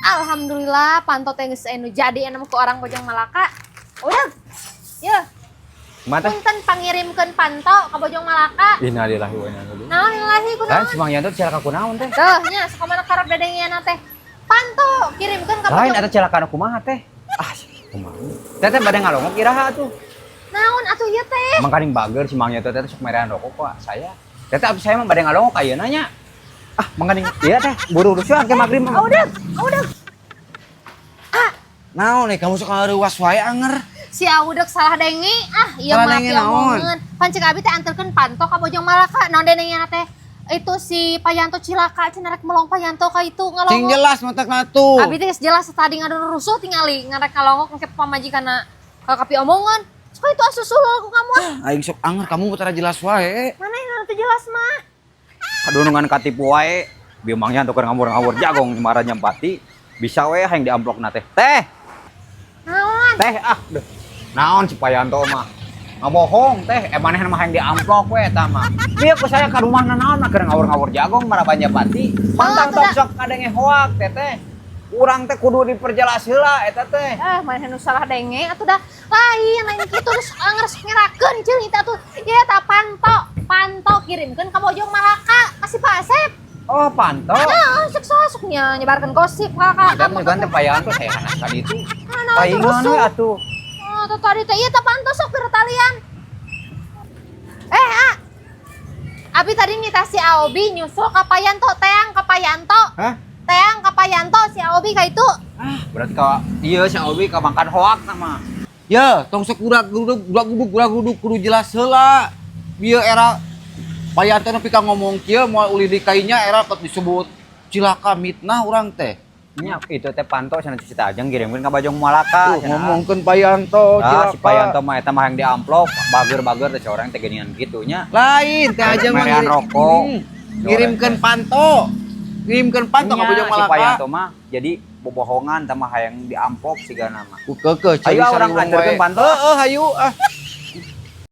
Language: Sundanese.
Alhamdulillah, panto teh geus anu jadi anu ku orang Bojong Malaka. Udah. Ya, Kumaha, Teh? Punten pangirimkeun panto ka Bojong Malaka. Innalillahi wa inna ilaihi. Naon ilahi Lain kunaon? si Mang Yanto cilaka kunaon, Teh? Tuh, nya sakamana karep dadengeana teh. Panto kirimkeun ka Lain Bojong. eta cilaka nu kumaha, Teh? Ah, kumaha? Teteh bade ngalongok iraha atuh? Naon atuh ieu teh? Mangkaning bager si Mang Yanto teh sok merean rokok kok saya. Teteh, atuh saya mah bade ngalongok ayeuna nya. Ah, mangkaning ieu teh buru rusuhan ke magrib mah. Ah, udah, udah. Naon nih kamu sok ngaruas wae anger? Si Audek salah denge ah, ieu Salah mah denge naon? omongeun. Pan cek abi teh anterkeun panto ka Bojong Malaka. Naon dengena teh? Itu si Payanto cilaka cenah, rek melong Payanto ka itu Sing ngalongok. Jelas matak atuh. Abi teh geus jelas tadi ngadon rusuh, tingali ngarek ngalongok engke pamajikanna ka kapi omongan. Sok itu asusul ku kamu ah. Aing sok anger kamu tara jelas wae. Mana yang teu jelas mah? Kadunungan katipu wae. Bieu Mang Yanto keur ngawur-ngawur jagong marah nyampati. Bisa we hayang diamplokna teh. Teh, Naon? Teh, ah, duh. Naon si Payanto mah? Ngabohong, Teh, eh manehna mah hayang diamplok we eta mah. Bieu ku saya ka rumahna naon mah keur ngawur-ngawur jagong marah banjapati. Pantang Oh, tong sok kadenge hoak, Teteh. Urang teh kudu diperjelas heula eta teh. Eh, mana nu salah denge atuh dah. Lain, lain kitu terus anger sok ngerakeun ceung itu atuh. Ieu eta panto, panto kirimkeun ka Bojong Malaka ka si Pak Asep. Oh, panto. Nah, sok sok nya nyebarkeun gosip ka Kita mah juga teh Payanto saya anak tadi itu. Nah, Paingan we atuh. Oh, tuh tadi teh ieu teh panto sok talian. Eh, ah. Abi tadi nitah si Aobi nyusul ka Payanto, teang ka Payanto. Hah? Teang ka Payanto si Aobi ka itu. Ah, berarti ka iya si Obi ka makan hoak sama. Ya, tong sok gurak guruk gurak guduk gurak guduk, kudu jelas heula. Bieu era Payanto nepi ka ngomong kieu moal ulih di kainya era tot disebut cilaka mitnah urang teh. Nya itu teh panto cenah cuci tajeng kirimkeun ka Bojong Malaka Tuh, cenah. Ngomongkeun Payanto Ah, si cilaka. Payanto mah eta mah yang diamplok, bager-bager teh orang teh geuningan kitu nya. Lain teh aja mah Merean rokok. Ngirimkeun panto. Ngirimkeun panto ka Nya, Bojong si Malaka. Payanto mah jadi bobohongan teh mah hayang diamplok sigana mah. Ku keukeuh Ayo, urang anterkeun panto. Heeh, hayu ah.